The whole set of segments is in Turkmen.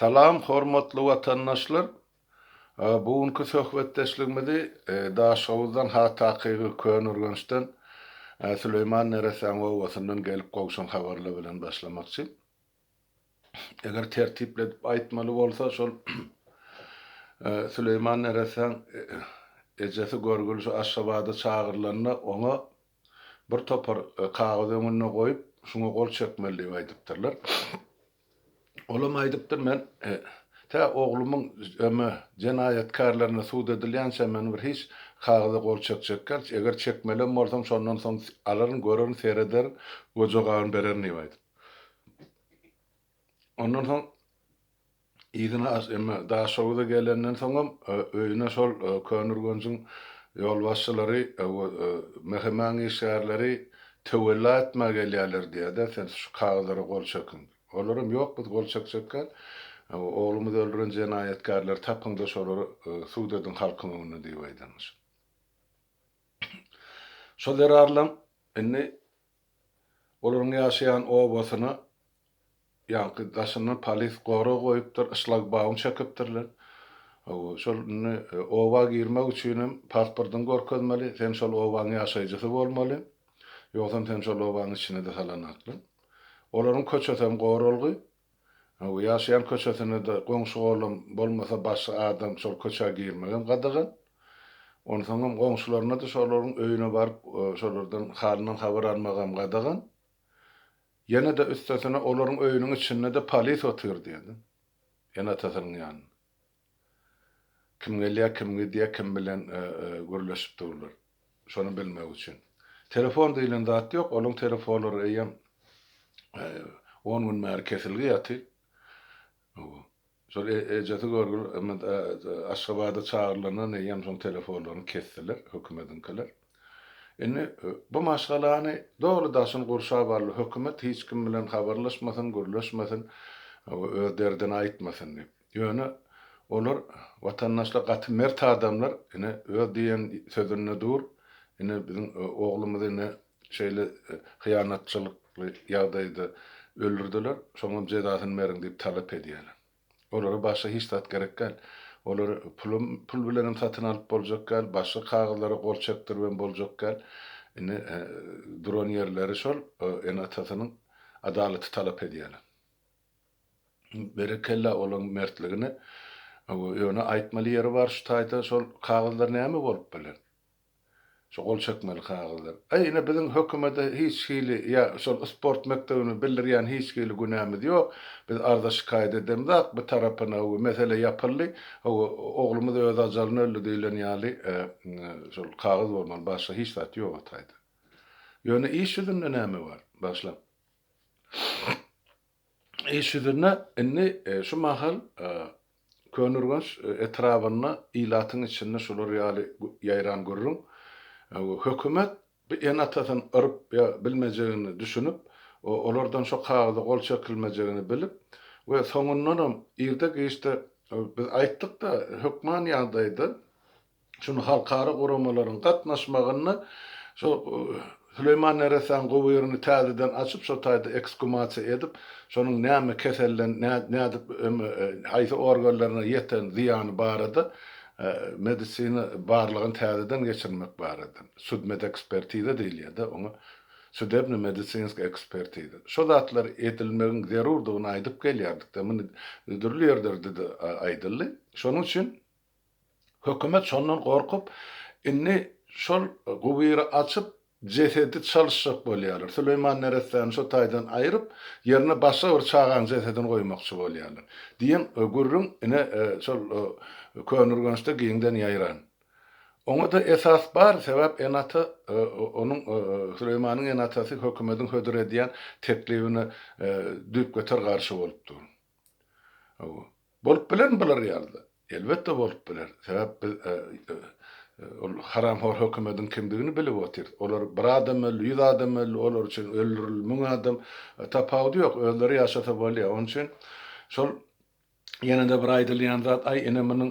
Salam hormatly watandaşlar! Bu günki söhbetdeşligimizi Daşhowuzdan has takygy Köneürgençden Süleýman neressäň obasyndan gelip gowşan habarlar bilen başlamakçy. Eger tertipledip aýtmaly bolsa şol Süleýman neressäň ejesi görgüli şu Aşgabada çagyrylanda oňa bir topar kagyz öňünde goýup şuňa gol çekmeli diýip aýdypdyrlar. Olam aýdypdyr, men tä oglumyň eme jenaýatkärlerine sud edilýänçä men bir hiç kagyza gol çekjek däl, eger çekmelem bolsam şondan soň alaryn, görerin, serederin we jogabyny bererin diýip aýdypdyr. Ondan soň Yzyna emme Daşoguza gelenden soňam öýüne şol Köneürgenjiň ýolbaşçylary we MHM-niň işgärleri töwella etmäge gelýärler diýýär-de, sen şu kagyzlara gol çekiň. Olaram ýok biz gol çekjekkä, oglumyzy öldüren jenaýatkärleri tapyň-da şolary sud ediň halkyň öňünde diýip aýdanmyş. Şo zerarlam indi Olaryň ýaşaýan obasyna ýaňky daşyndan polis gorag goýupdyr, şlagbaum çekipdirler. Hawa, şol indi oba girmek üçinem pasportyňy görkezmeli, sen şol obaň ýaşaýjysy bolmaly. Ýogsam seni şol obaň içine-de salanaklar. Olaryň köçesem goralgy. Hawa, ýaşaýan köçesine-de goňşy-golam bolmasa başga adam şol köçä girmegem gadagan. Onsoňam goňşularyna-da şolaryň öýüne baryp, şolardan halyndan habar almagam gadagan. Ýene-de üstesine olaryň öýüniň içinde-de polis otyr diýdi. Ene-atasynyň ýanynda. Kim gelýär, kim gidýär, kim bilen gürleşip durlar. Şony bilmek üçin. Telefon diýlen zat ýok, olaň telefonlary eýýäm on gün bäri kesilgi ýaty. Şol ejesi görgüli Aşgabada çagyrylandan eýýäm şoň telefonlaryny kesdiler, hökümediňkiler. Indi bu maşgalany doly daşyny gurşap aldy hökümet, hiç kim bilen habarlaşmasyn, gürleşmesin, öz derdini aýtmasyn diýip. Ýöne olar watandaşlar gaty mert adamlar ine öz diýen sözünde dur ine biziň oglumyzy ine şeýle hyýanatçylykly ýagdaýda öldürdiler şoňam jezasyny beriň diýip talap edýärler. Olara başga hiç zat gerek däl. Olary pulum pul bilenem satyn alyp boljak däl, başga kagyzlara gol çekdiribem boljak däl. Indi duran ýerleri şol ene-atasynyň adalaty talap edýärler. Berekella olaň mertligine. Ýöne aýtmaly ýeri bar şu taýda şol kagyzlar näme bolup biler? Şu gol çekmeli kagyzlar. Aý ine biziň hökümede hiç hili ýa şol sport mekdebine bildirýän hiç hili günämiz ýok. Biz arza şikaýat edemzak bu tarapyna we mesele ýapyldy. Hawa oglumyz öz ajalyna öldi diýlen ýaly şol kagyz bolmaly başga hiç zat ýok o taýda. Ýöne iş ýüzünde näme bar? Başla. Iş ýüzünde indi şu mahal Köneürgenç etrabynda ilatyň içinde şular ýaly ýaýran gürrüň, hökümet bu ene-atasyny yryp ýa bilmejegini düşünip, olardan şo kagyza gol çekilmejegini bilip we soňundanam irde-giçde biz aýtdyk-da hökman ýagdaýda Şuny halkara guramalaryň gatnaşmagynda şo Süleýman neressäň gubyryny täzeden açyp, şo taýda eksgumasiýa edip, şonuň näme keselden, nädip haýsy organlaryna ýeten zyýany barada medisina barlagyny täzeden geçirmek barada, sudmedekspertiza diýilýär-de oňa, sudebno-medisinskiý ekspertiza. Şo zatlar edilmegiň zerurdygyny aýdyp gelýärdik-de, muny dürli ýerlerde-de aýdyldy. Şonuň üçin Hökümet şondan gorkup, indi şol gubyry açyp, jesedi çalyşjak bolýarlar. Süleýman neressäni şo taýdan aýryp, ýerine başga bir çagaň jesedini goýmakçy bolýarlar. Diýen gürrüň ine şol Köneürgençde giňden ýaýran. Oňa-da esas bar, sebäp ene-ata onuň Süleýmanyň ene-atasy hökümediň hödür edýän teklibine düýpgöter garşy bolup dur. Hawa. Bolup bilermi bular ýaly-da? Elbetde bolup biler. Sebäp biz ol haramhor hökümediň kimdigini bilip otyrys. Olar bir adam öldi, ýüz adam öldi, olar üçin öldürildi müň adam. Tapawudy ýok, özleri ýaşasa bolýar. Onuň üçin şol ýene-de bir aýdylýan zat, aý ine munuň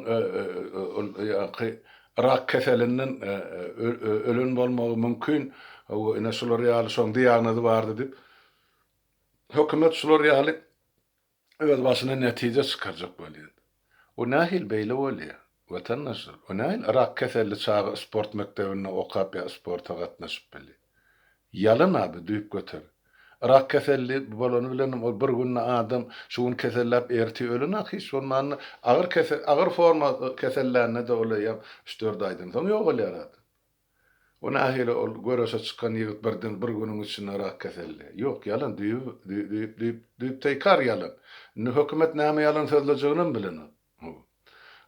ol ýaňky rak keselinden ölen bolmagy mümkin, hawa ine şular ýaly şoň diagnozy bardy diýip, hökümet şular ýaly. öz başyna netije çykarjak bolýar. O nähili beýle bolýar, watandaşlar? O nähili rak keselli çaga sport mekdebinde okap ýa sporta gatnaşyp bilýär? Ýalan abi düýpgöter. Rak keselli bolany bilenem ol bir günde adam şu gün keselläp ertir ölenak hiç bolmanda agyr kesel agyr forma kesellände-de ol eýýäm üç-dört aýdan soň ýogalýar adam. O nähili ol göreşe çykan ýigit birden bir günüň içinde rak keselli. Ýok ýalan düýbi düýp düýp düýp teýkar ýalan. Indi hökümet näme ýalan sözlejeginem bilenok.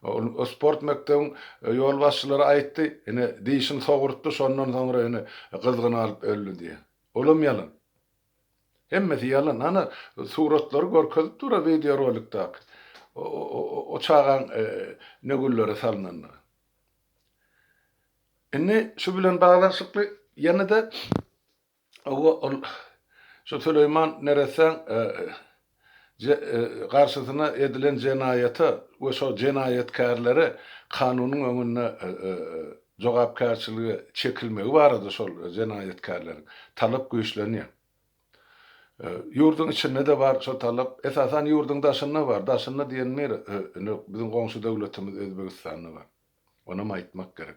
Ol o sport mekdebiň ýolbaşçylary aýtdy, ine dişini sogurtdy şondan soňra ine gyzgyny alyp öldi diýe. Olam ýalan. Hemmesi ýalan. Ana suratlary görkezip dur-a wideorolikdaky. O çagaň ne günlere salnandygy. Indi şu bilen baglanyşykly ýene-de owa ol şu Süleýman neressäň garşysyna edilen jenaýata we şo jenaýatkärlere kanunyň öňünde jogapkärçilige çekilmegi barada şol jenaýatkärleriň talap güýçlenýär. Ýurduň içinde-de bar şo talap, esasan ýurduň daşynda bar. Daşynda diýen nire, indi biziň goňşy döwletimiz Özbegistanda bar. Onam aýtmak gerek.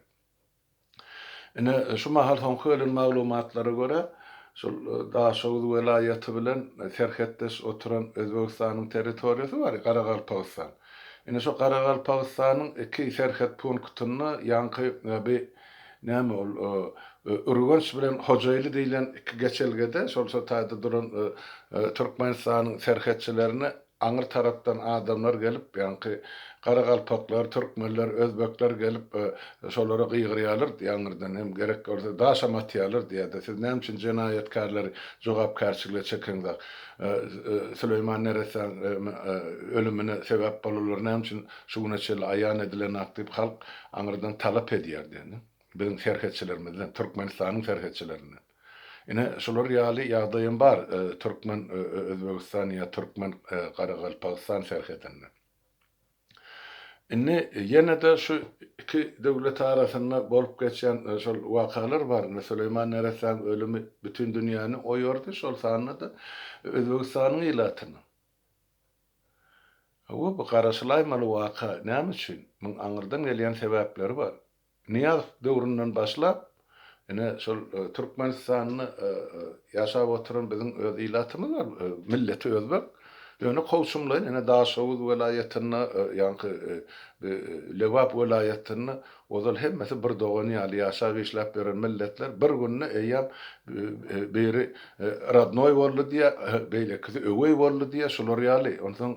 Ine, şu mahal soňky gelen maglumatlara görä, şol Daşoguz welaýaty bilen serhetdeş oturan Özbegistanyň territoriýasy bar, Garagalpagystan. Ine, şo Garagalpagystanyň iki serhet punktynda ýaňky bi näme ol Ürgenç bilen Hojaili diýlen iki geçelgede şol şo taýda duran Türkmenistanyň serhetçilerine aňry tarapdan adamlar gelip, ýaňky garagalpaklar, türkmenler, özbekler gelip şolara gygyrýarlar diýýär aňyrdan hem gerek bolsa daşam atýarlar diýýär-de siz näme üçin jenaýatkärleri jogapkärçilige çekeňzok Süleýman neressäň ölümine sebäp bolanlar näme üçin şu güne çenli aýan edilenak diýip halk aňyrdan talap edýär diýende. Biziň serhetçilerimizden, Türkmenistanyň serhetçilerinden. Ine, şular ýaly ýagdaýam bar Türkmen Özbegistan ýa Türkmen Garagalpagystan serhedinde. Indi ýene-de şu iki döwlet arasynda bolup geçýän şol wakalar bar. Indi Süleýman neressäň ölümi bütin dünýäni oýardy, şol sanda-da Özbegistanyň ilatyny. Hawa, bu garaşylaýmaly waka. Näme üçin? Muň aňyrdan gelýän sebäpleri bar. Nyýazow döwründen başlap, ine, şol Türkmenistanda ýaşap oturan biziň öz ilatymyz bar, milleti özbek. Ýöne kowçumlaýyn, ine, Daşoguz welaýatynda, ýaňky Lebap welaýatynda ozal hemmesi bir dogan ýaly ýaşap işläp ýören milletler bir günde eýýäm biri rodnoý boldy diýýär, beýlekisi öweý boldy diýýär, şular ýaly. Onsoň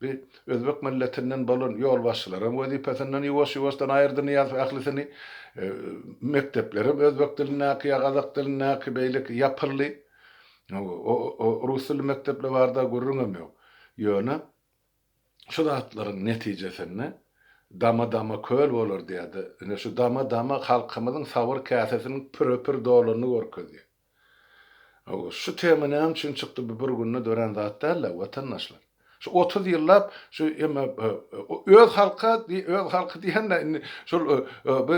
bi özbek milletinden bolan ýolbaşçylaram wezipesinden ýuwaş-ýuwaşdan aýyrdy Nyýazow ählisini. Mekdeplerem özbek dilindäki ýa gazak dilindäki beýleki ýapyldy. Rus dilli mekdepler barada gürrüňem ýok. Ýöne Şu zatlaryň netijesinde dama-dama köl bolar diýýärdi. Ine şu dama-dama halkymyzyň sabyr käsesiniň püre-pür dolanyny görkezýär. Hawa, şu tema näme üçin çykdy bu bir günde dörän zat däl-de, watandaşlar. Şu 30 ýyllap şu eme öz halka öz halky diýende indi şol bu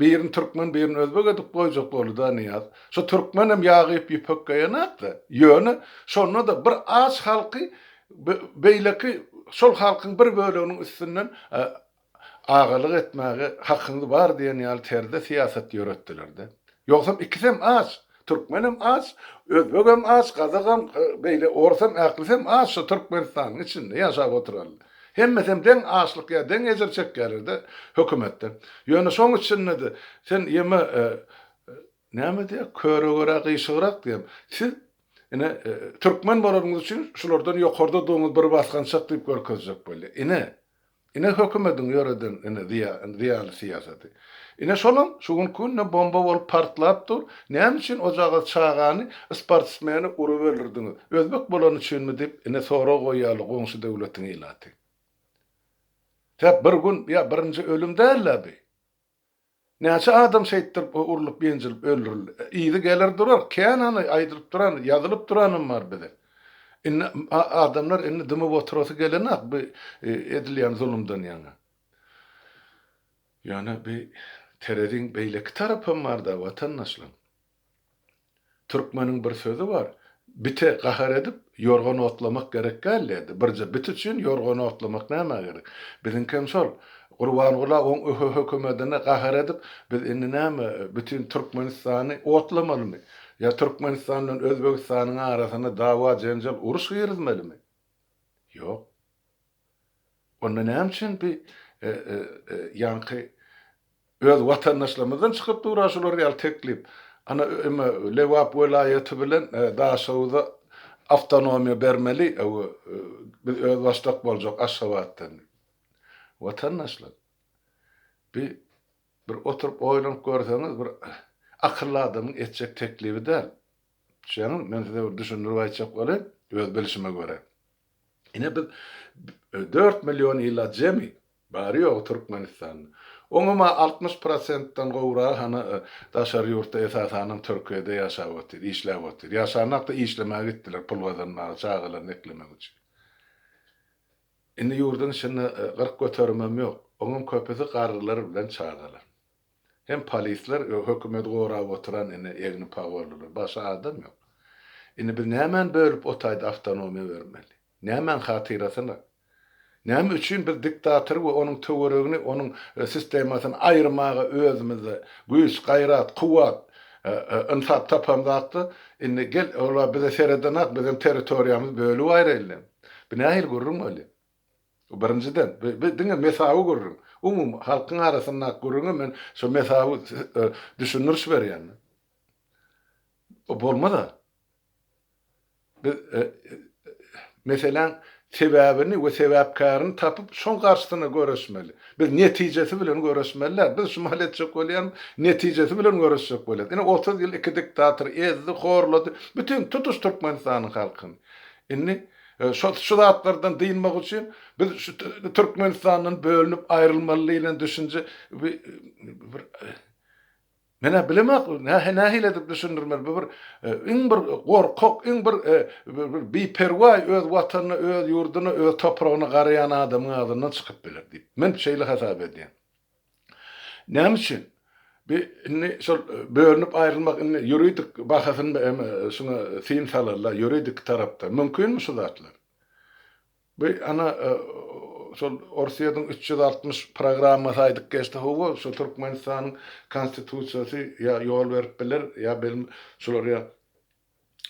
birini türkmen birini özbek edip goýjak boldy-da Nyýaz. Şu türkmenem ýag iýip ýüpek geýenok-da. Ýöne şonda-da bir aç halky Beýleki şol halkyň bir böleginiň üstünden agalyk etmäge hakyňyz bar diýen ýaly terzde syýasat ýöretdiler-de. Ýogsam ikisem aç. Türkmenem aç, özbegem aç, gazagam, beýle orsam, ählisem aç şu Türkmenistanyň içinde ýaşap oturanlar. Hemmesem deň açlyk ýa deň ejir çekýärler-de hökümetden. Ýöne şoň içinde-de sen ýeme näme diýýär, köre görä gyşygrak diýen. Siz Ine, türkmen bolanyňyz üçin şulardan ýokardadygyňyz bir basgançak diýip görkezjek bolýar. Ine, ine hökümediň ýöreden ine zyýanly syýasaty. Ine şolam şu günki günde bomba bolup partlap dur. Näme üçin ojagaz çagany, sportsmeni urup öldürdiňiz? Özbek bolany üçinmi diýip ine sorag goýýarlar goňşy döwletiň ilaty. Sebäp bir gün ýa birinji ölüm däl-dä bi. Näçe adam şeýtdirip urlup ýenjilip öldürildi. Yzy geler durar. Kän hany aýdylyp duran, ýazylyp duranam bar bize. Indi adamlar indi dymyp oturasy gelenak bu edilýän zulumdan ýaňa. Ýöne bi tereziň beýleki tarapam barda watandaşlar. Türkmeniň bir sözi bar. Bite gahar edip, ýorgan otlamak gerek däl diýdi. Birje bit üçin ýorgan otlamak nämä gerek? Biziňkem şol. Gurbangula oň hökümedine gahar edip, biz indi näme, bütin Türkmenistany otlamalymy? Ýa Türkmenistan bilen Özbegistanyň arasyna dawa-jenjel, uruş girizmelimi? Ýok. Onda näme üçin bi ýaňky öz watandaşlarymyzdan çykyp dur-a şular ýaly teklip. Ana eme Lebap welaýaty bilen Daşoguza awtonomiýa bermeli, biz özbaşdak boljak Aşgabatdan diýip. Watandaşlar, bi bir oturyp oýlanyp görseňiz bir akylly adamyň etjek teklibi däl. Düşýäňizmi? Men size bir düşündirip aýtjak bolaýyn, öz bilşime görä. Ine biz 4 million ilat jemi, bary-ýogy Türkmenistanda. Oňam 60 prosentden gowragy hany daşary ýurtda, esasanam Türkiýede ýaşap otyr, işläp otyr. Ýaşanakda işlemäge gitdiler, pul gazanmaga, çagalaryny eklemek üçin. Indi ýurduň içinde 40 göterimem ýok. Oňam köpüsi garrylar bilen çagalar. Hem polisler hökümeti gorap oturan ine egni pagonlylar. Başga adam ýok. Indi biz nämäni bölüp o taýda awtonomiýa bermeli? Nämäň hatyrasyna? Näme üçin biz diktatory we onuň töweregini, onuň sistemasyny aýyrmaga özümizde güýç, gaýrat, kuwwat, ynsap tapamzakda, indi gel olar bize seredenak bizem territoriýamyzy bölüp aýraýly. Bu nähili gürrüň bolýar? Bu birinjiden, bu diňe mesawy gürrüň. Umumy halkyň arasyndaky gürrüňe men şo mesawy düşündiriş berýän. O bolmaz-a. Biz meseläň sebäbini we sebäpkärini tapyp, şoň garşysyna göreşmeli. Biz netijesi bilen göreşmeli däl. Biz şu mahal etjek bolýanymyz netijesi bilen göreşjek bolýarys. Ine 30 ýyl iki diktator ezdi, horlady bütin tutuş Türkmenistanyň halkyny. Indi Şo şu zatlardan dynmak üçin biz şu Türkmenistandan bölünip aýrylmaly diýlen düşünje bir Men-ä bilemok, nähili edip düşündirmeli, bu bir iň bir gorkak, iň bir bir biperwaý öz watanyna, öz ýurduna, öz topragyna garaýan adamyň agzyndan çykyp biler diýip. Men şeýle hasap edýän. Näme üçin? Bi indi şol bölünip aýrylmak indi ýuridik bahasyny hem şuňa syn salarlar ýuridik tarapda. Mümkinmi şu zatlar? Bi ana şol Orsýetiň 360 programmasy aýdyp geçdi, hawa, şu Türkmenistanyň konstitusiýasy ýa ýol berip biler, ýa bilim şular ýa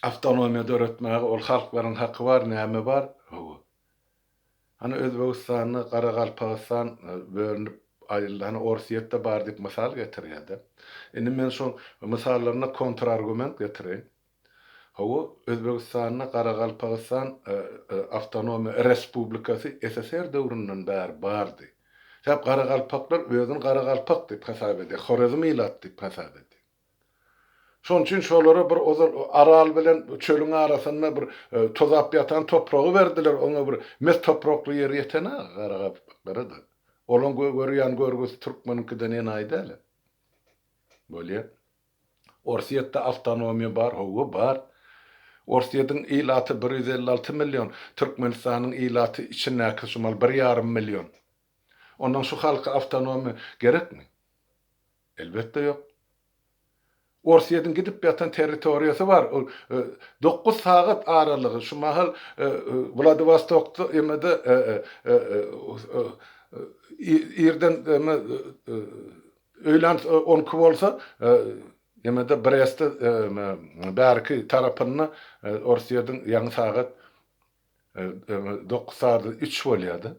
awtonomiýa döretmäge ol halklaryň haky bar, näme bar, hawa. Hany Özbegistanda Garagalpagystan bölünip aýryldy, hany Orsýetde bar diýip mysal getirýärde. Indi men şol mysallaryna kontrargument getireýin. Hawa, Özbegistanda Garagalpagystan awtonomiýa respublikasy SSR döwründen bäri bardy. Sebäp garagalpaklar özüni garagalpak diýip hasap edýär, horezm ilaty diýip hasap edýär. Şonuň üçin şolara bir ozal Aral bilen çölüň arasynda bir tozap ýatan topragy berdiler, oňa bir mes toprakly ýer ýeten-ä garagalpaklara-da. Olaň görýän görgüsi türkmeniňkiden enaýy däl-ä. Bolýa. Orsýetde awtonomiýa bar, hawa, bar. Orsýetiň ilaty 156 million, Türkmenistanyň ilaty içindäki şumal bir ýarym million. Ondan şu halka awtonomiýa gerekmi? Elbetde ýok. Orsýetiň gidip ýatan territoriýasy bar. Ol 9 sagat aralygy şu mahal Wladiwostokda emede irden eme öýlän 12 bolsa emede Brestde bärki tarapynda Orsýetiň ýaňy sagat 9 sagat 3 bolýar-da.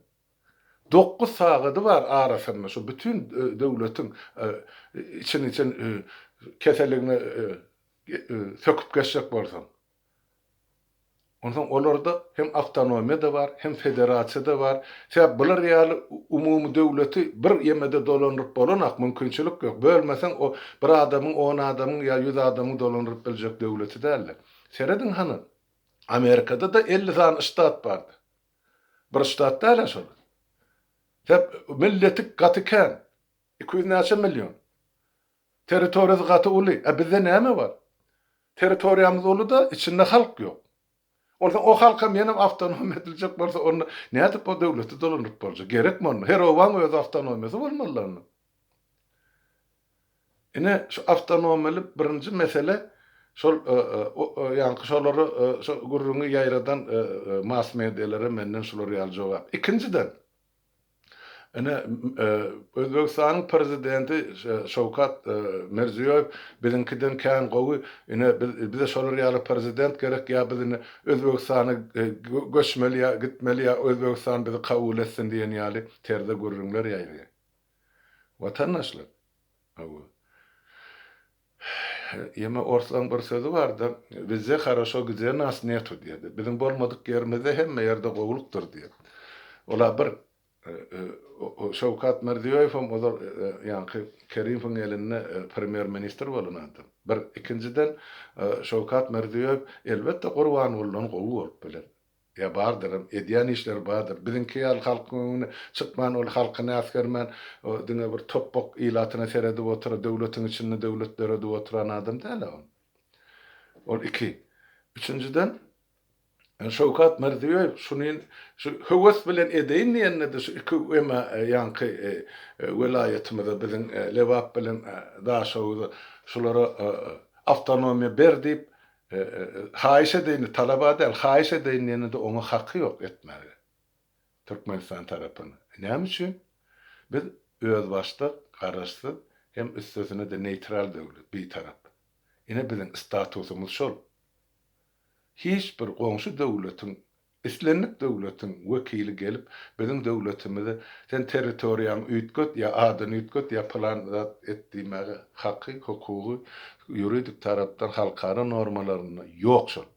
9 sagady bar arasynda şu bütin döwletiň içini sen keseligine söküp geçjek bolsaň. Onsoň olarda hem awtonomiýa-da bar, hem federasiýa-da bar. Sebäp bular ýaly umumy döwleti bir ýemede dolandyryp bolanak, mümkinçilik ýok. Bölmeseň o bir adamyň, on adamyň ýa ýüz adamyň dolandyryp biljek döwleti däldir. Serediň hany, Amerikada-da 50 sany ştat bardy. Bir ştat däl-ä şol. Sebäp milleti gaty kän. 200 näçe million. Territoriýasy gaty uly. A bizde näme bar? Territoriýamyz uly-da, içinde halk ýok. Onsoň o halkam ýenem awtonom ediljek bolsa, onda nädip o döwleti dolandyryp boljak? Gerekmi onda? Her obaň öz awtonomiýasy bolmaly-da onda. Ine, şu awtonomiýaly birinji mesele. Şol ýaňky şolary şo gürrüňi ýaýradan mass medialara menden şular ýaly jogap. Ikinjiden, ine, Özbegistanyň prezidenti Şawkat Mirziýoýew biziňkiden kän gowy, ine, biz bize şolar ýaly prezident gerek ýa biz indi Özbegistana göçmeli ýa gitmeli ýa Özbegistan bizi kabul etsin diýen ýaly terzde gürrüňler ýaýraýar. Watandaşlar, hawa. Ýeme orslaň bir sözi barda, Wizde horoşo gde nas netu diýedi. Biziň bolmadyk ýerimizde hemme ýerde gowulykdyr diýedi. Ola bir Şawkat Mirziýoýewem ozal ýaňky Kerimowyň elinde premýer ministr bolan adam. Bir. Ikinjiden Şawkat Mirziýoýew elbetde Gurbangulydan gowy bolup biler. Ýa bardyram, edýän işleri bardyr. Biziňki ýaly halkyň öňüne çykman, ol halkyny äsgermän, diňe bir topbak ilatyna seredip oturan, döwletiň içinde döwlet döredip oturan adam däl-ä ol. Ol iki. Üçünjiden, Şawkat Mirziýoýew şuny şu höwes bilen edeýin diýende-de şu iki eme ýaňky welaýatymyza biziň Lebap bilen Daşoguza şulara awtonomiýa ber diýip Haýyş edeýin, talaba däl, haýyş edeýin diýende-de oňa haky ýok etmäge. Türkmenistan tarapyna. Näme üçin? Biz özbaşdak, garaşsyz hem üstesine-de neýtral döwlet, bitarap. Ine biziň statusymyz şol. Hiç bir goňşy döwletiň Islendik döwletiň wekili gelip biziň döwletimize sen territoriýaňy üýtget ýa adyny üýtget ýa pylan zat et diýmäge haky, hukugy ýuridik tarapdan halkara normalarynda ýok şol.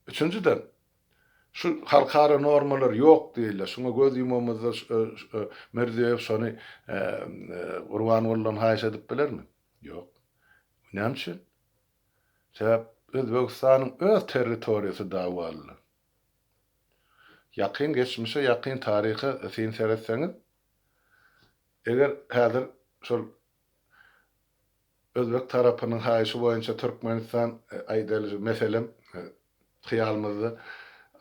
Üçünjiden, şu halkara normalar ýok diýilýär. Şuňa göz ýumamyzda Mirziýoýew şony Gurbangulydan haýyş edip bilermi? Ýok. Näme üçin? Sebäp Özbegistanyň öz territoriýasy dawaly. Ýakyn geçmişe, ýakyn taryha syn seretseňiz, eger häzir şol özbek tarapynyň haýyşy boýunça Türkmenistan aýdaly, meselem, hyýalymyzda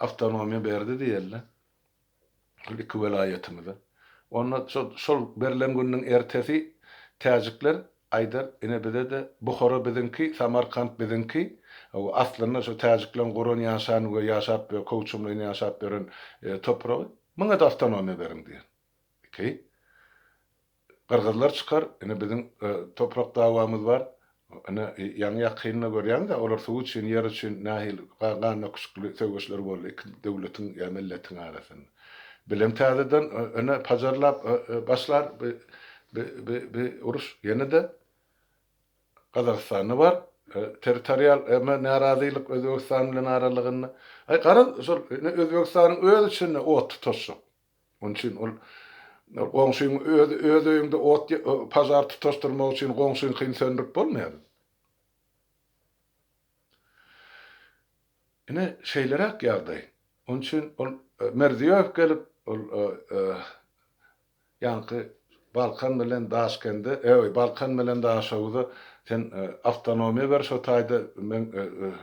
awtonomiýa berdi diýeli. Şol iki welaýatymyza. Onda şol berlen gününiň ertesi täjikler aýdar, ine bize-de Buhara biziňki, Samarkant biziňki, aslynda şo täjikleriň guran ýaşan we ýaşap kowçumlaýyn ýaşap ýören topragy, muňa-da awtonomiýa beriň diýer. Iki. Gyrgyzlar çykar, ine biziň toprak dawamyz bar. Ine ýaňy ýakynda görýäňiz-ä, olar suw üçin, ýer üçin nähili gan döküşikli söweşler boldy iki döwletiň ýa milletiň arasynda. Bilem täzeden ine pajarlap başlar bi bi bi uruş ýene-de Gazagystanda bar territorial eme närazylyk Özbegistan bilen aralygynda. Aý garaz şol ine Özbegistanyň öz içinde ot tutaşjak. Onuň üçin ol goňşyň öz öz öýüňde ot pažar tutaşdyrmak üçin goňşyňkyny söndürip bolmaýar. Ine şeýleräk ýagdaý. Onuň üçin ol Mirziýoýew gelip ol ýaňky Balkan bilen Daşkende, eý Balkan bilen Daşoguza sen awtonomiýa ber şo taýda meň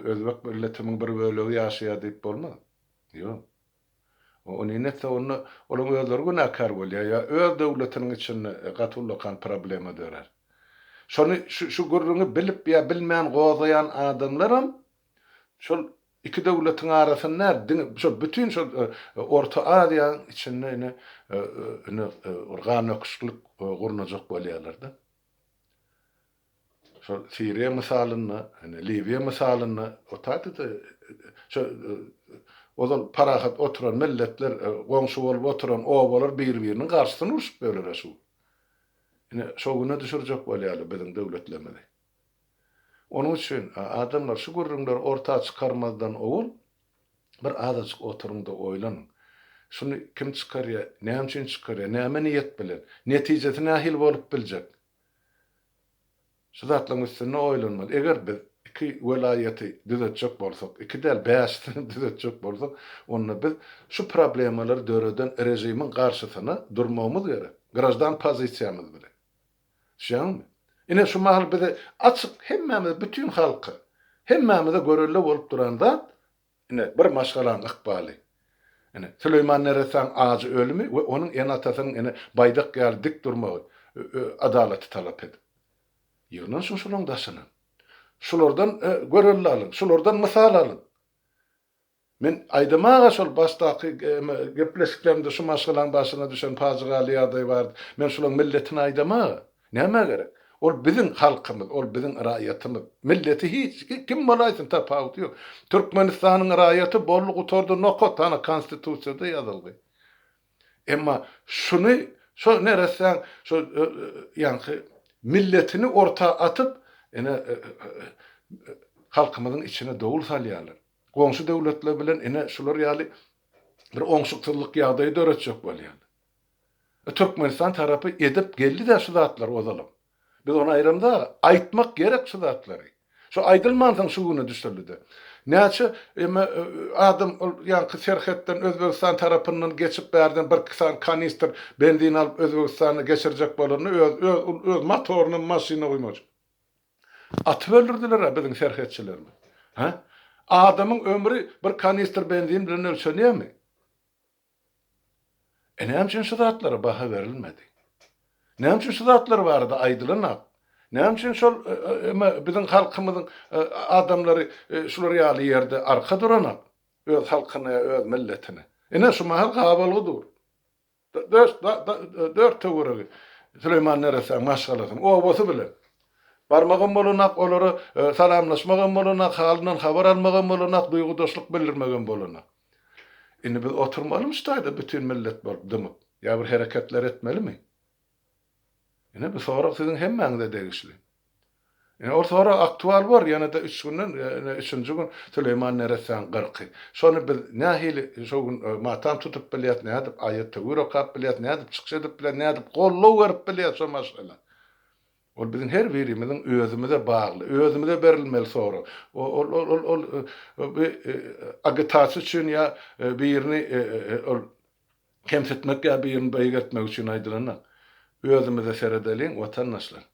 özbek milletimiň bir bölegi ýaşaýar diýip bolmaz. Ýok. Ony etse onda olaň özleri günäkär bolýar ýa öz döwletiniň içinde gaty ullakan problema dörär. Şony şu şu gürrüňi bilip ýa bilmän gozgaýan adamlaram şol iki döwletiň arasynda däl diňe şol bütin şol Orta Aziýanyň içinde ine ine bir gandöküşiklik gurnajak bolýarlar-da. Şol Siriýa mysalynda, ine Liwiýa mysalynda o taýda-da şo ozal parahat oturan milletler, goňşy bolup oturan obalar bir-biriniň garşysyna urşup ýörler-ä şu gün. Ine şo güne düşürjek bolýarlar biziň döwletlerimizi. Onuň üçin adamlar şu gürrüňleri orta çykarmazdan owal bir azajyk oturyň-da oýlanyň. Şuny kim çykarýar, näme üçin çykarýar, näme niýet bilen, netijesi nähili bolup biljek? Şu zatlaryň üstünde oýlanmaly. Eger biz iki welaýaty düzetjek bolsak, iki däl, bäşisini düzetjek bolsak, onda biz şu problemalary döreden režimiň garşysyna durmagymyz gerek. Graždan pozisiýamyz bilen. Düşýäňizmi? Ine şu mahal bize açyk hemmämize, bütin halka, hemmämize görelde bolup duran zat, Ine, bir maşgalaň ykbaly. Ine, Süleýman neressäň ajy ölümi we onuň ene-atasynyň ine, baýdak ýaly dik durmagy, adalaty talap edip. Ýygnanyşyň şolaň daşyna. Şulardan görelde alyň, şulardan mysal alyň. Men Aýdym aga şol başdaky gepleşiklerimde şu maşgalaň başyna düşen pajygaly ýagdaý bardy. Men şulaň milletini aýdamaga. Nämä gerek? Ol biziň halkymyz, ol biziň raýatymyz. Milleti hiç, kim bolaýsyn tapawudy ýok. Türkmenistanyň raýaty boldy gutardy nokat, hana konstitusiýada ýazylgy. Emma şuny şo neressäň şo ýaňky milletini orta atyp ine halkymyzyň içine dowul salýarlar. Goňşy döwletler bilen ine şular ýaly bir oňşuksyzlyk ýagdaýy döretjek bolýarlar. E, Türkmenistan tarapy edip geldi-dä şu zatlary ozalam. Biz ony aýramzak, aýtmak gerek şu zatlary. Şu aýdylmansoň şu güne düşürildi-de. Näçe eme adam ol ýaňky serhetden Özbegistan tarapyndan geçip bärden birki sany kanistr benzin alyp Özbegistana geçirjek bolanda öz öz öz motorynam maşynyna guýmajak. Atyp öldürdiler-ä biziň serhetçilerimiz. Hä? Adamyň ömri bir kanistr benzin bilen ölçenýärmi? E näme üçin şu zatlara baha berilmedi? Näme üçin şu zatlar barada aýdylanok? Näme üçin şol eme biziň halkymyzyň adamlary şular ýaly ýerde arka duranok? Öz halkyna ýa öz milletine. Ine şu mahal gabalgy dur. Dört töweregi Süleýman neressäň maşgalasynyň, obasy bilen. Barmagam bolanak, olara salamlaşmagam bolanak, halyndan habar almagam bolanak, duýgudaşlyk bildirmegem bolanak. Indi biz oturmalymy şu taýda bütin millet bolup dymyp? Ýa bir hereketler etmelimi? Ine bu sorag siziň hemmäňize degişli. Ine ol sorag aktual bor, ýene-de üç günden, ine üçünji gün Süleýman neressäň gyrky. Şony biz nähili şo gün matam tutup bilýäs, nädip aýat-töwir okap bilýäs, nädip çykyş edip bilýäs, nädip goldaw berip bilýäs şo maşgala? Ol biziň her birimiziň özümize bagly, özümize berilmeli sorag. Ol ol ol ol bu agitasiýa üçin ýa birini ol kemsitmek ýa birini beýgeltmek üçin aýdylanok. Özümize seredeliň, watandaşlar.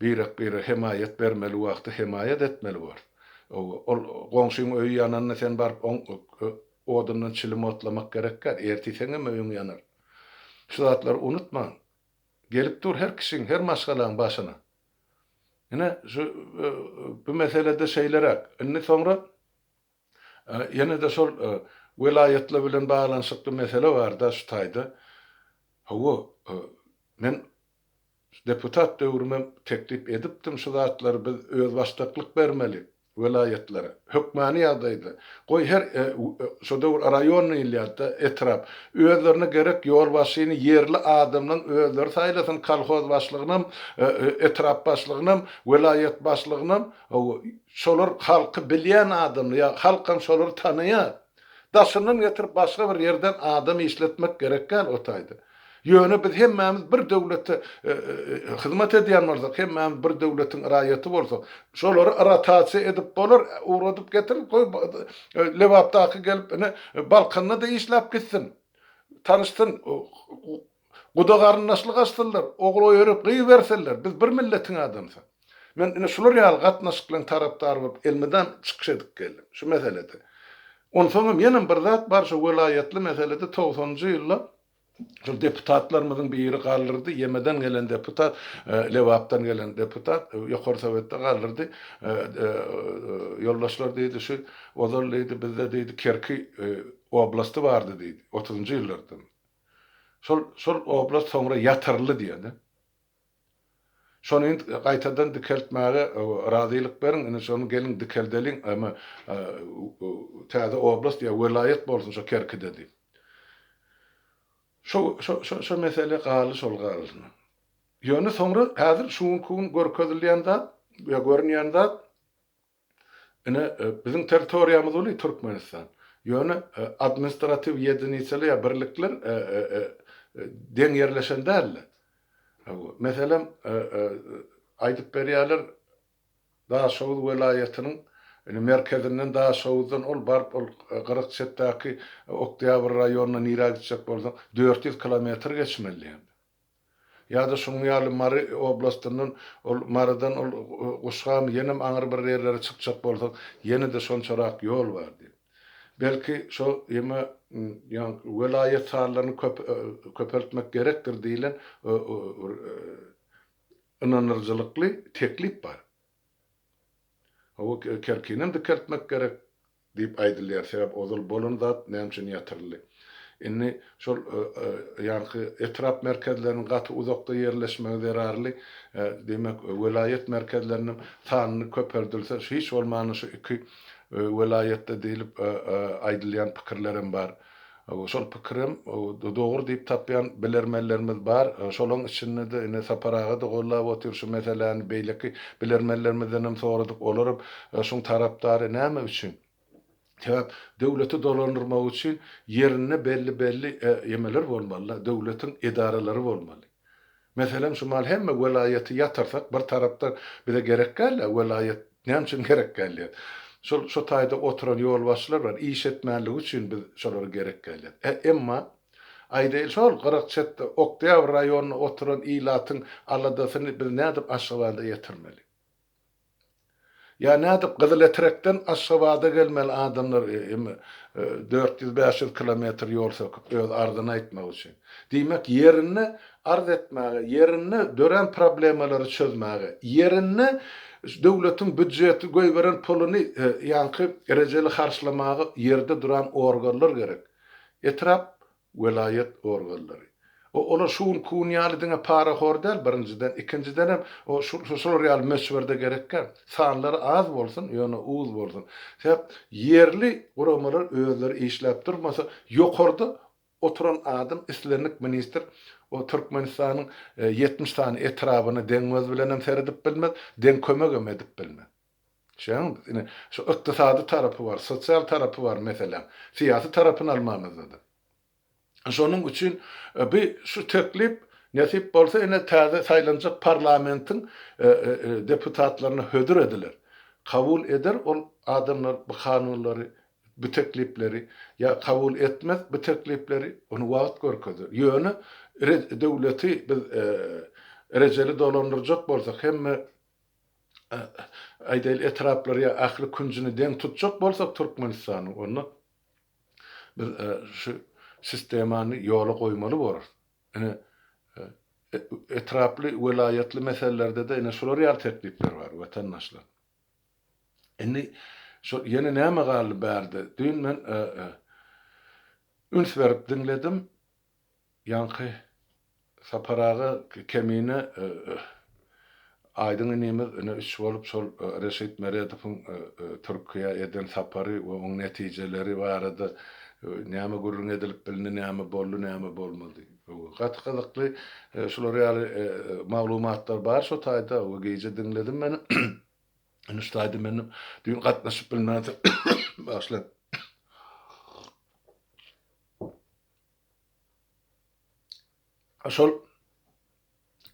Birek-birege hemaýat bermeli wagty hemaýat etmeli bor. Ol goňşyň öýi ýananda sen baryp oň odundan çilim otlamak gerek däl. Ertir seňem öýüň ýanar. Şu zatlary unutmaň. Gelip dur her kişiň, her maşgalaň başyna. Ine, şu bu meselede şeýleräk. Indi soňra ýene-de şol welaýatlar bilen baglanyşykly mesele bar-da şu taýda. Hawa, men deputat döwrümem teklip edipdim şu zatlary biz özbaşdaklyk bermeli. Welaýatlara. Hökmany ýagdaýda. Goý her şo döwür raýon diýilýärdi-de, etrap. Özlerine gerek ýolbaşçyny ýerli adamlaň özleri saýlasyn, kolhoz başlygynam, etrap başlygynam, welaýat başlygynam. Hawa, şolar halky bilýän adamlar, ýa halkam şolary tanaýar. Daşyndan getirip başga bir ýerden adam işletmek gerek däl o taýda. Ýöne biz hemmämiz bir döwlete hyzmat edýän bolsak, hemmämiz bir döwletiň raýaty bolsak, şolary rotasiýa edip bolar, ugradyp getirip goý Lebapdaky gelip ine Balkanda-da işläp gitsin, tanyşsyn, guda-garyndaşlyk açsynlar, ogul oýaryp gyz bersinler, biz bir milletiň adamsy. Men ine şular ýaly gatnaşyklaryň tarapdary bolup elmydam çykyş edip geldim şu meselede. Onsoňam ýenem bir zat bar şu welaýatly meselede togsanynjy ýylda şol deputatlarymyzyň biri galdyrdy, Ýemeden gelen deputat, Lebapdan gelen deputat Ýokary Sowetde galdyrdy. Ýoldaşlar diýdi, şu ozal diýdi bizde diýdi Kerki oblasty bardy diýdi, otuzynjy ýyllarda. Şol şol oblast soňra ýatyryldy diýdi. Şony indi gaýtadan dikeltmäge razylyk beriň, indi şony geliň dikeldeliň, eme täze oblast ýa welaýat bolsun şo Kerkide diýip. Şo şo şo şo mesele galdy şol galşyna. Ýöne soňra häzir şu günki gün görkezilýän zat ýa görünýän zat Ine, biziň territoriýamyz uly Türkmenistan. Ýöne administratiw ýediniçalar ýa birlikler deň ýerleşen däldi. Meselem, aýdyp berýärler, Daşoguz welaýatynyň ine merkezinden Daşoguzdan ol baryp ol gyrak çetdäki Oktýabr raýonyna nirä gitjek bolsaň, 400 kilometr geçmeli diýýär. Ýa-da şunuň ýaly Mary oblastyndan ol Marydan ol Guşgamy ýenem aňry bir ýerlere çykjak bolsaň, ýene-de şonçarak ýol bar diýip. Belki şo ýeme ýaňky welaýat sanlaryny köp köpeltmek gerekdir diýlen bir ynandyryjylykly teklip bar. Hawa, Kerkinem dikeltmek gerek diýip aýdylýar. Sebäp ozal bolan zat näme üçin ýatyryldy? Indi şol ýaňky etrap merkezleriniň gaty uzakda ýerleşmegi zerarly, diýmek, welaýat merkezleriniň sanyny köpeldilse, hiç bolmanda şu iki welaýatda diýlip aýdylýan pikirlerem bar. Şol pikirem dogry diýip tapýan bilermenlerimiz bar. Şolaň içinde-de ine Sapar aga-da gollap otyr şu meseläni, beýleki bilermenlerimizdenem soradyk, olaram şuň tarapdary. Näme üçin? Sebäp döwleti dolandyrmak üçin ýerinde belli-belli ýemeler bolmaly-da, döwletiň edaralary bolmaly. Meselem, şu mal hemme welaýaty ýatyrsak, bir tarapdan bize gerek däl-ä, welaýat näme üçin gerek gelýär? Şol şo taýda oturan ýolbaşçylar bar, iş etmänligi üçin biz şolara gerek gelýär. E, emma, aýdaýyl, şol gyrak çetde, Oktýabr raýonynda oturan ilatyň aladasyny biz nädip Aşgabada ýetirmeli? Ýa nädip Gyzyletrekden Aşgabada gelmeli adamlar eme 400 500 kilometr ýol söküp öz arzyny aýtmak üçin. Diýmek ýerinde arz etmäge, ýerinde dörän problemalary çözmäge, ýerinde döwletiň býudjeti goýberen puluny ýaňky rejeli harçlamaga ýerde duran organlar gerek. Etrap Welaýat organlary. O olar şu günki gün ýaly diňe parahor däl, birinjiden, ikinjidenem o şu şular ýaly möçberde gerek däl. Sanlary az bolsun, ýöne uz bolsun. Sebäp ýerli guramalar özleri işläp durmasa, ýokarda oturan adam, islendik ministr o Türkmenistanyň 70 sany etrabyna deň göz bilenem seredip bilmez, deň kömegem edip bilmez. Şeýlemi? Ine, şu ykdysady tarapy bar, sosial tarapy bar meseläň. Syýasy tarapyny almamyzda-da. Şonuň üçin bi şu teklip nesip bolsa ine täze saýlanjak parlamentiň deputatlaryna hödür ediler. Kabul eder ol adamlar bu kanunlary, bu teklipleri ýa kabul etmez bu teklipleri, ony wagt görkezer. Ýöne döwleti biz rejeli dolandyrjak bolsak hemme aýdaýly etraplary ýa ähli künjüni deň tutjak bolsak Türkmenistanyň onda biz şu sistemany ýola goýmaly borarys. Ine etraply, welaýatly meselelerde-de ine şular ýaly teklipler bar watandaşlar. Indi şol ýene näme galdy bärde? Düýn men üns berip diňledim. Ýaňky Sapar aga Kemine Aýdyň inimiz ine üç bolup şol Reşit Meredowyň Türkiýä eden sapary we oň netijeleri barada näme gürrüň edilip bilindi, näme boldy, näme bolmady. Gaty gyzykly şular ýaly maglumatlar bar şo taýda we gije diňledim men. Ine şu taýda men düýn gatnaşyp bilmänsoň bagyşlaň. Şol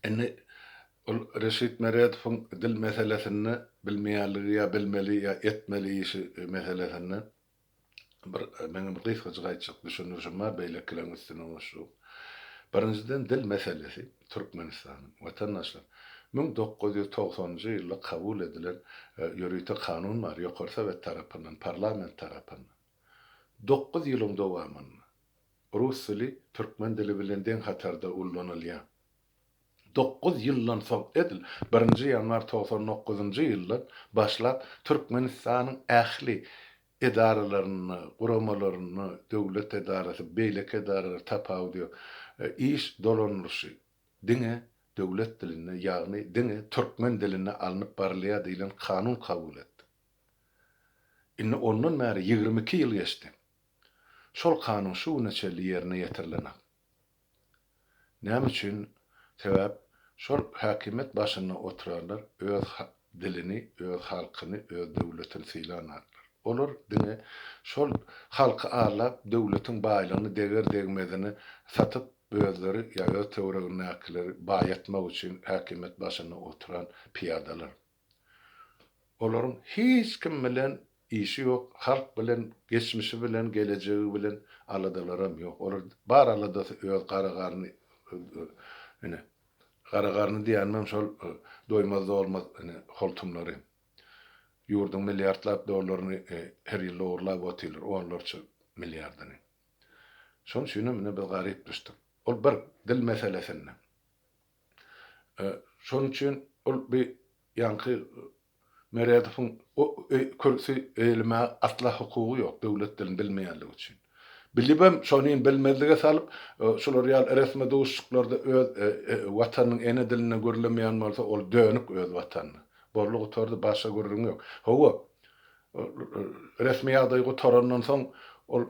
indi ol Reşit Meredowyň dil meselesinde bilmeýänligi ýa bilmeli ýa etmeli işi meselesinde bir meňem bir gysgajyk aýtjak düşündirişim bar beýlekileriň üstüne goşup. Birinjiden dil meselesi Türkmenistanyň watandaşlar 1990-njy ýylda kabul edilen ýörite kanun bar Ýokary Sowet tarapyndan parlament tarapyndan. Dokuz ýylyň dowamynda rus dili türkmen dili bilen deň hatarda ullanylýar. Dokuz ýyldan soň edil birinji ýanwar 99-njy ýyldan başlap Türkmenistanyň ähli edaralarynda, guramalarynda, döwlet edarasy, beýleki edaralar tapawudy ýok, iş dolandyryşy diňe döwlet dilinde, ýagny diňe türkmen dilinde alnyp barylýar diýlen kanun kabul etdi. Indi ondan bäri 22 ýyl geçdi. Şol kanun şu güne çenli ýerine ýetirilenak. Näme üçin? Sebäp şol häkimiýet başynda oturanlar öz dilini, öz halkyny, öz döwletini sylanaklar. Olar diňe şol halky aldap döwletiň baýlygyny deger-degmezine satyp özleri ýa öz töweregindäkileri baýatmak üçin häkimiýet başynda oturan pyýadalar. Olaryň hiç kim bilen işi ýok, halk bilen, geçmişi bilen, gelejegi bilen aladalaram ýok. Olar bar aladasy öz gara garny ine, gara garny diýenimem şol doýmaz-dolmaz ine holtumlary. Ýurduň milliardlap dollaryny her ýylda ogurlap otyrlar, onlarça milliardyny. Şonuň üçinem ine biz garyp düşdük. Ol bir, dil meselesinde. Şonuň üçin ol bir ýaňky. Meredowyň o kürsi eýelemäge asla hukugy ýok, döwlet dilini bilmeýänligi üçin. Bilibem şony bilmezlige salyp, şular ýaly resmi duşuşyklarda öz watanynyň ene dilinde gürlemeýän bolsa, ol dönük öz watanyna. Boldy gutardy, başga gürrüň ýok. Hawa, Resmi ýagdaý gutarandan soň ol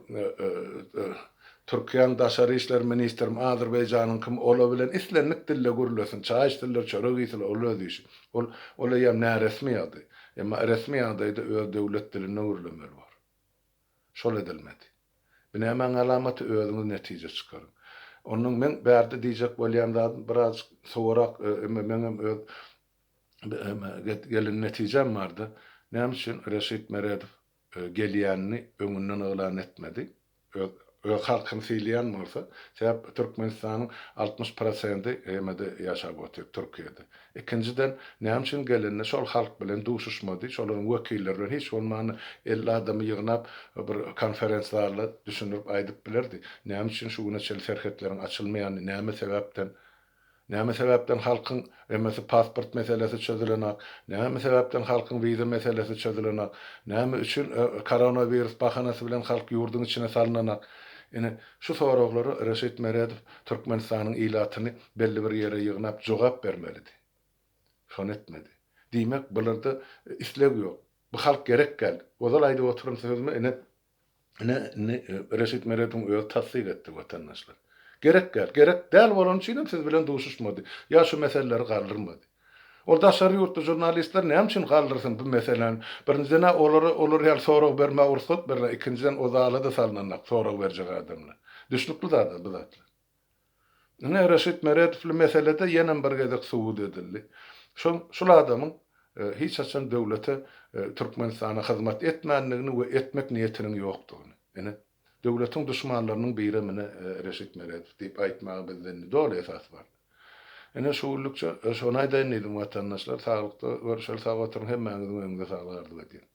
Türkiýäň daşary işler ministrimi, Azerbaýjanyňkymy ola bilen islendik dilde gürlesin, çaý içsinler, çörek iýsinler, ol öz işi. Ol ol eýýäm näresmi ýagdaý. Emma resmi ýagdaýda öz döwlet dilinde gürlemeli bor. Şol edilmedi. Bu nämäň alamaty özüňiz netije çykaryň. Onnoň meň bärde diýjek bolýan zadym birazjyk sowarak emma meňem öz Gelen netijäm bardy. Näme üçin Reşit Meredow gelýänini öňünden yglan etmedi? Öz öz halkyny sylaýan bolsa, sebäp Türkmenistanyň 60 prosendi hemede ýaşap otyr Türkiýede. Ikinjiden, näme üçin gelende şol halk bilen duşuşmady, şolaryň wekilleri bilen hiç bolmanda 50 adamy ýygnap bir konferens zalda düşündirip aýdyp bilerdi. Näme üçin şu güne çenli serhetleriň açylmaýanyny, näme sebäpden Näme sebäpden halkyň emesi pasport meselesi çözülenak? Näme sebäpden halkyň wiza meselesi çözülenak? Näme üçin koronawirus bahanasy bilen halk ýurduň içine salynanak? Ine, şu soraglara Reşit Meredow Türkmenistanyň ilatyny belli bir ýere ýygnap jogap bermelidi. Şony etmedi. Diýmek, bularda isleg ýok. Bu halk gerek däl. Ozal aýdyp oturan sözüme ine Ine, indi Reşit Meredowyň özi tassyk etdi, watandaşlar. Gerek däl. Gerek däl bolany üçin hem siz bilen duşuşmady. Ýa şu meseleleri galdyrmady. Ol daşary ýurtly žurnalistler näme üçin galdyrsyn bu meseläni? Birinjiden-ä olara olar ýaly sorag bermäge rugsat berlen, ikinjiden o zala-da salnanok sorag berjek adamlar. Düşnükli zat-a bu zatlar. Ine, Reşit Meredowly meselede ýenem bir gezek subut edildi. Şol şul adamyň hiç haçan döwlete, Türkmenistana hyzmat etmändigini we etmek niýetiniň ýokdugyny. Ine, döwletiň duşmanlarynyň birem ine Reşit Meredow diýip aýtmaga bizde indi doly esas bar. Ine, şu günlükçe şony aýdaýyn diýdim, watandaşlar. Saglykda görüşeli, sag oturyň, hemmäňiziň öňüňize saglyk arzuw edýän.